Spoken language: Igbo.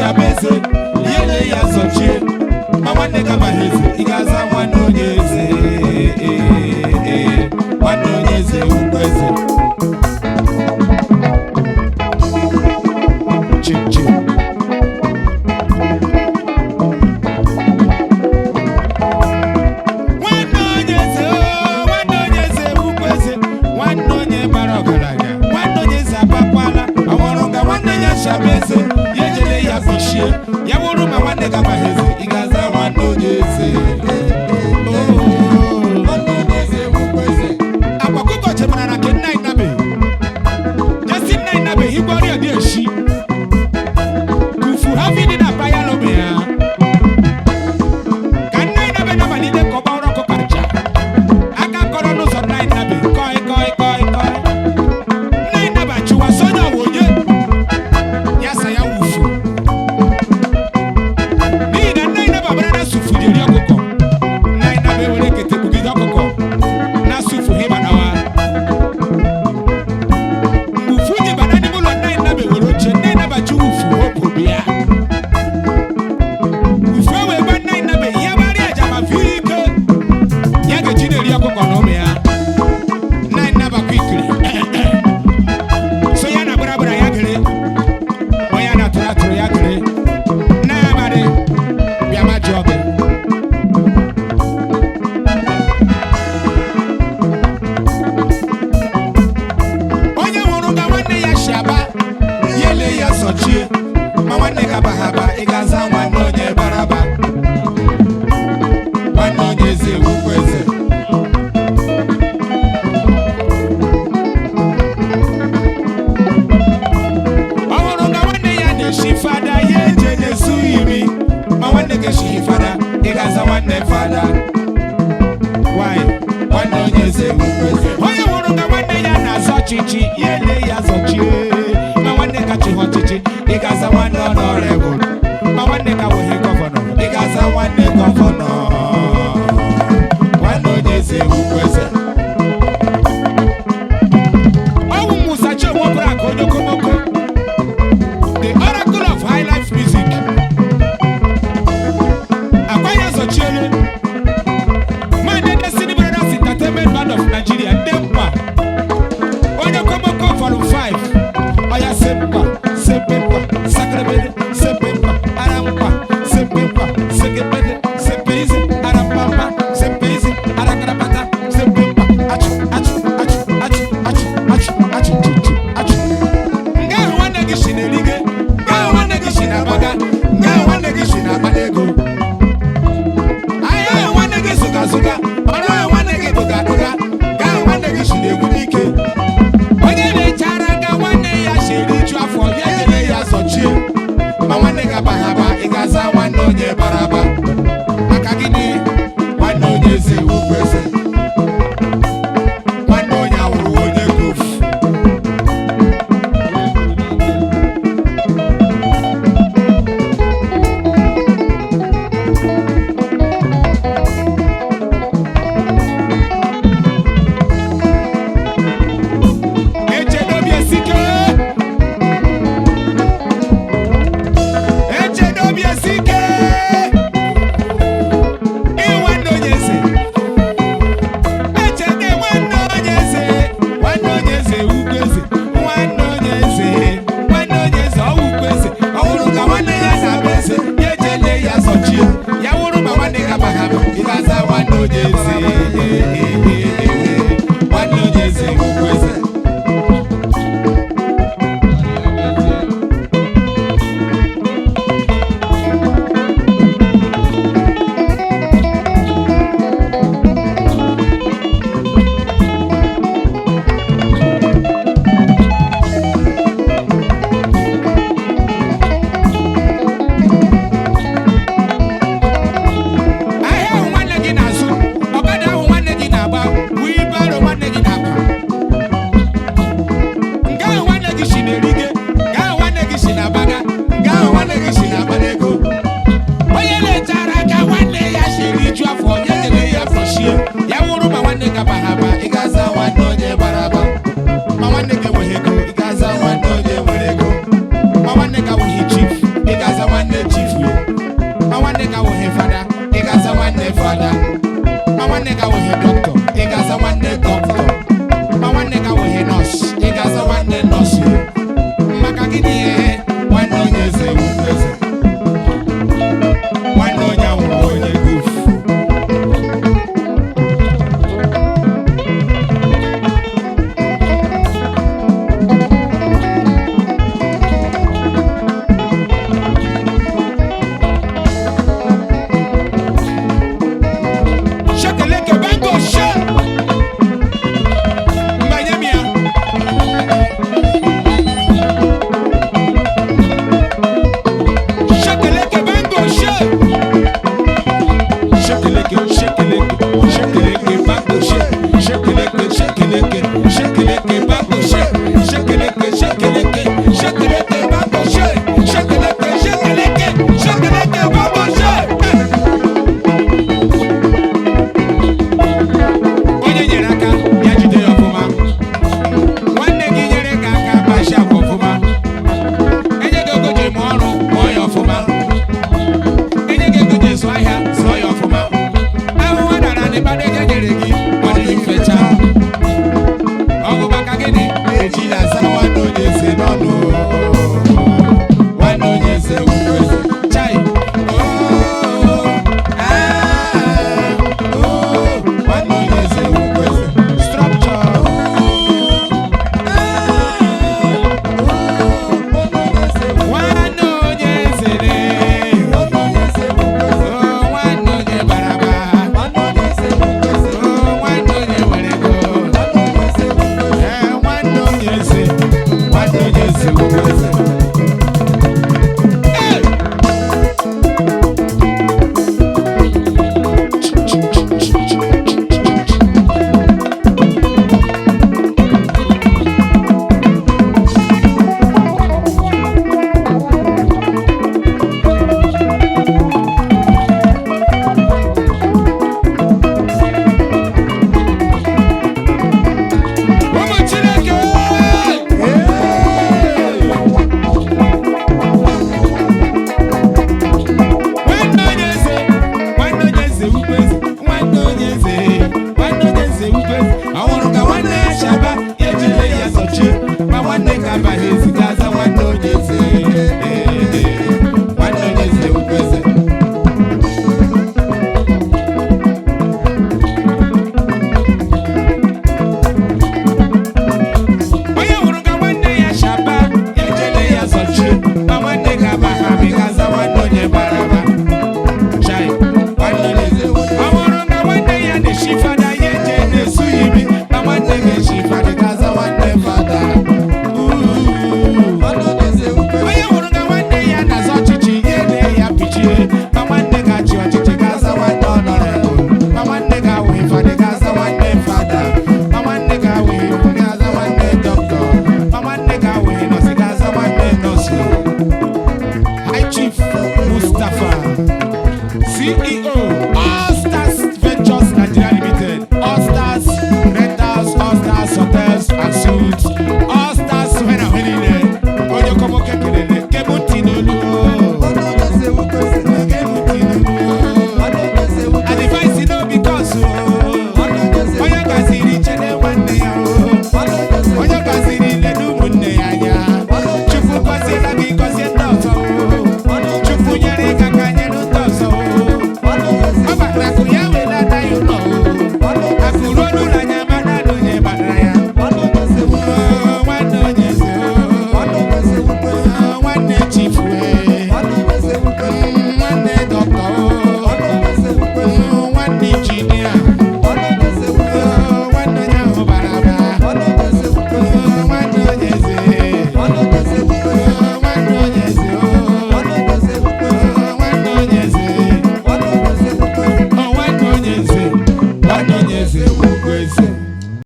shaba eze, ya ele ya zọchie. Ma nwanne gị amaghị eze, ị ga-aza nwanne onye eze. Ee, nwanne onye eze wukwa eze. Chim chim. Nwanne onye eze, oo, nwanne onye eze wukwa eze. Nwanne onye bara ọgaranya, nwanne onye eze abakwala. Ọhụrụ ka nwanne ya shaba eze, ya ejele ya kpuchie. Ya wụrụ ma nwanne gị amaghị eze, ị ga-aza nwanne onye eze. Oo. Nwanne onye eze wukwa eze. Akwa ọkụkọ chemara na nke nna anyị nabeghị. Jesi nna anyị nabeghị igwe ọrịa dị eshi. Kufu ha fi dị na pa ya lobe ya. Ka nna anyị nabe namalite ka ọ gbawara ọkụkọ aja. Aka kọrọ n'ụzọ nna anyị nabe kọi kọi kọi kọi. Nna anyị nabe achụwa sị onye ọwa onye. Ya sa ya wufu. N'ihi na nna anyị nabe abara na sufu ji eri ọkụkọ. Nna anyị nabe were kete kpugide ọkụkọ. Na sufu ha ịbadawa. Mgbe ufu ji bada n'ime ụlọ nna anyị nabe were oche, nna anyị nabe achụwa ufu hopụ bịa. Ufu ewee gwa nna anyị nabe ihe gbarịa aja ma vie ike. Ya ga-eji na-eri ọkụkọ na ụmụ ya. Nna anyị nabakwa ikiri. So ya na gbara gbara ya gere. Onye a na-atụrụ atụrụ ya gere. Nna ya amarị, bịa ma jụọ gị. Onye hụrụ ka nwanne ya si aba, ya ele ya sọchie. Ma nwanne gị abaghị aba, ị ga-aza nwanne onye bara aba. Nwanne onye eze wukwa eze. Ọ hụrụ ka nwanne ya na-eshi fada, ya eje na-esu imi. Ma nwanne gị eshighị fada, ị ga-aza nwanne fada. Why? Nwanne onye eze wukwa eze. Onye hụrụ ka nwanne ya na-azọ ọchịchị, ya ele ya zọchie. Ma nwanne ka chịghị ọchịchị, ị ga-aza nwanne honorable. Ma nwanne ka wụghị gọvanọ, Ị ga-aza nwanne gọvanọ. Nwanne onye eze wukwa eze. Ọwụ Musa Chiomobra ka onye okomoko, the oracle of high life music. Akwa ya zọchiele. Mande Destiny Brothers Entertainment Band of Nigeria, ndị mkpa. Onye okomoko volume 5. Ọya semkpa, sempe mkpa, sakrebede, sempe mkpa, ara mkpa. ewukwu eze.